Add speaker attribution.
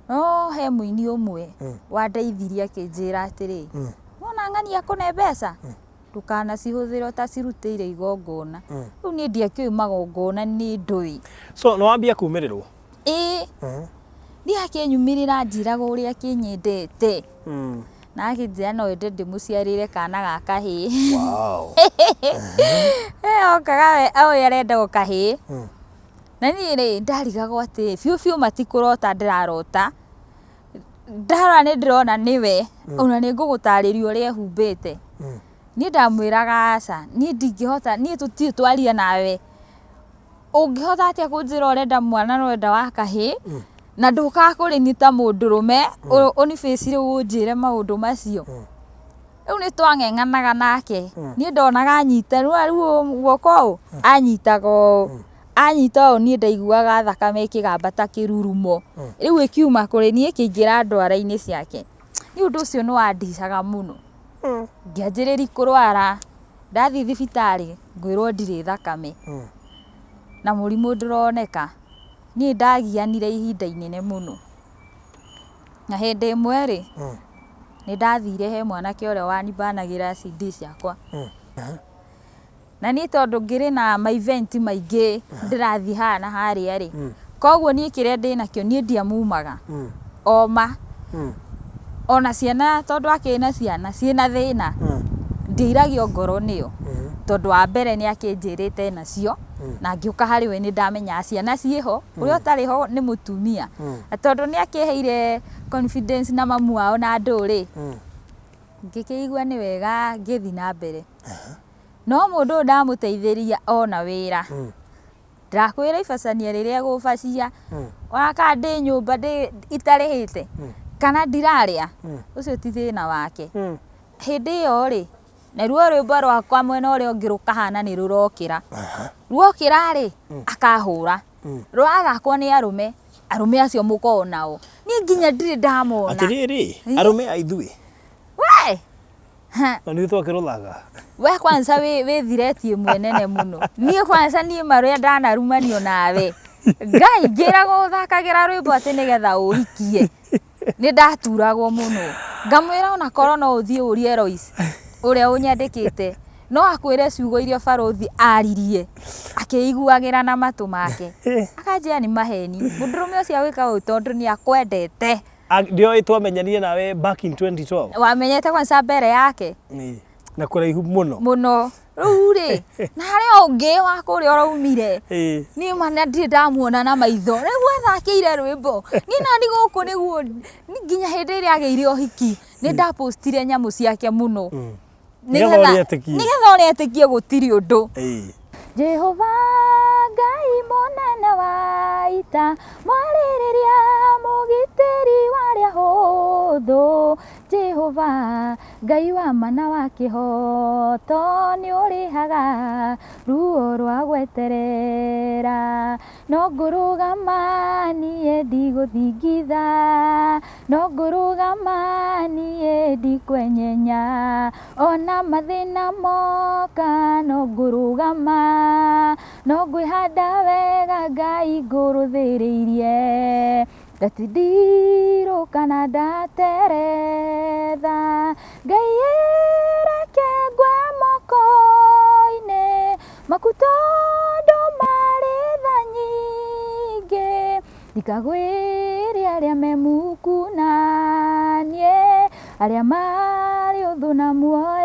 Speaker 1: No he mũini ũmwe wandeithirie akĩnjĩra atĩrĩ, wona ng'ania akũne mbeca, ndũkanacihũthĩre ũtacirutĩire igongona. Rĩu niĩ ndiakĩũĩ magongona nĩ ndũĩ.
Speaker 2: So nĩ wambia kumĩrĩrwo?
Speaker 1: Ĩĩ. Niĩ akĩnyumĩrĩra anjĩraga ũrĩa akĩnyendete. Na akĩnjĩra no ende ndĩmũciarĩre kana ga kahĩĩ.
Speaker 2: Wow.
Speaker 1: Okaga we oĩ arenda o kahĩĩ. Na niĩ rĩ, ndarigagwo atĩrĩ, biũ biũ matikũrota ndĩrarota, ndarora nĩ ndĩrona nĩwe, ona nĩ ngũgũtarĩria ũrĩa ehumbĩte. Niĩ ndamwĩraga aca, niĩ ndingĩhota, niĩ tũtirĩ twaria nawe, ũngĩhota atĩa kũnjĩra ũrenda mwana na ũrenda wa kahĩĩ, na ndũkaga kũrĩ niĩ ta mũndũrũme, ũni face rĩu ũnjĩre maũndũ macio. Rĩu nĩ twang'eng'anaga nake, niĩ ndonaga anyita, nĩwona rĩu guoko ũũ, anyitaga ũũ, anyita ũũ niĩ ndaiguaga thakame ĩkĩgamba ta kĩrurumo, rĩu ĩkiuma kũrĩ niĩ ĩkĩingĩra ndwara-inĩ ciake. Niĩ ũndũ ũcio nĩ wandicaga mũno, ngĩanjĩrĩria kũrwara, ndathiĩ thibitarĩ ngwĩrwo ndirĩ thakame, na mũrimũ ndũroneka. Niĩ ndagianire ihinda inene mũno. Na hĩndĩ ĩmwe rĩ, nĩ ndathire he mwanake ũrĩa wanimbanagĩra CD ciakwa. Na niĩ tondũ ngĩrĩ na ma event maingĩ ndĩrathiĩ haha na harĩa rĩ, koguo niĩ kĩrĩa ndĩnakĩo niĩ ndiamumaga. Oma. Ona ciana tondũ akĩrĩ na ciana ciĩna thĩna, ndiairagio ngoro nĩo. Tondũ wa mbere nĩ akĩnjĩrĩte enacio, na ngĩũka harĩ we nĩ ndamenyaga ciana ciĩho, ũrĩa ũtarĩ ho nĩ mũtumia. Na tondũ nĩ akĩheire confidence na mamu wao na andũ rĩ, ngĩkĩigua nĩ wega ngĩthiĩ na mbere. No mũndũ ũyũ ndamũteithĩrĩria ona wĩra. Ndakwĩra ibacania rĩrĩa egũbacia, ona kana ndĩ nyũmba itarĩhĩte, kana ndirarĩa, ũcio ti thĩna wake. Hĩndĩ ĩyo rĩ, naruo rwĩmbo rwakwa mwena ũrĩa ũngĩ rũkahana nĩ rũrokĩra. Ruokĩra rĩ, akahũra. Rwathakwo nĩ arũme, arũme acio mũkoragwo nao. Niĩ nginya ndirĩ ndamona.
Speaker 2: Atĩrĩrĩ, arũme a ithuĩ.
Speaker 1: We!
Speaker 2: Na nĩ twakĩrũthaga.
Speaker 1: We kwanza wĩ thireti ĩmwe nene mũno. Niĩ kwanza niĩ marĩa ndanarumanio nawe. Ngai ngĩragwo ũthakagĩra rwĩmbo atĩ nĩgetha ũhikie. Nĩ ndaturagwo mũno. Ngamwĩra ona korwo no ũthiĩ ũrie Lois ũrĩa ũnyandĩkĩte no akwĩre ciugo iria barũthi aririe akĩiguagĩra na matũ make. Akanjĩra nĩ maheni. Mũndũrũme ũcio agwĩka ũũ tondũ nĩ akwendete.
Speaker 2: Ndioĩ twamenyanire nawe back in 2012.
Speaker 1: Wamenyete kwanza mbere yake?
Speaker 2: Ĩĩ, na kũraihu mũno.
Speaker 1: Mũno. Rĩu rĩ, na harĩ ũngĩ wa kũrĩa ũraumire.
Speaker 2: Ĩĩ.
Speaker 1: Niĩ ma na ndirĩ ndamuona na maitho. Rĩu athakĩire rwĩmbo. Niĩ nani gũkũ nĩguo nginya hĩndĩ ĩrĩa agĩire ũhiki, nĩ ndapostire nyamũ ciake mũno.
Speaker 2: Nĩgetha ũrĩa etĩkie.
Speaker 1: Nĩgetha ũrĩa etĩkie gũtirĩ ũndũ.
Speaker 2: Ĩĩ.
Speaker 1: Jehova Ngai mũnene wa ita, mwarĩrĩria mũgitĩri wa arĩa hũthũ. Jehova Ngai wa ma na wa kĩhooto, nĩ ũrĩhaga ruo rwa gweterera. No ngũrũgama niĩ ndigũthingitha, no ngũrũgama niĩ ndikwenyenya, ona mathĩna moka no ngũrũgama, no ngwĩhanda wega Ngai ngũrũthĩrĩirie, ndatindirũ kana ndateretha, Ngai reke ngwe moko-inĩ maku tondũ marĩ tha nyingĩ, ndikagwĩre arĩa me muku na niĩ, arĩa marĩ ũthũ na muoyo.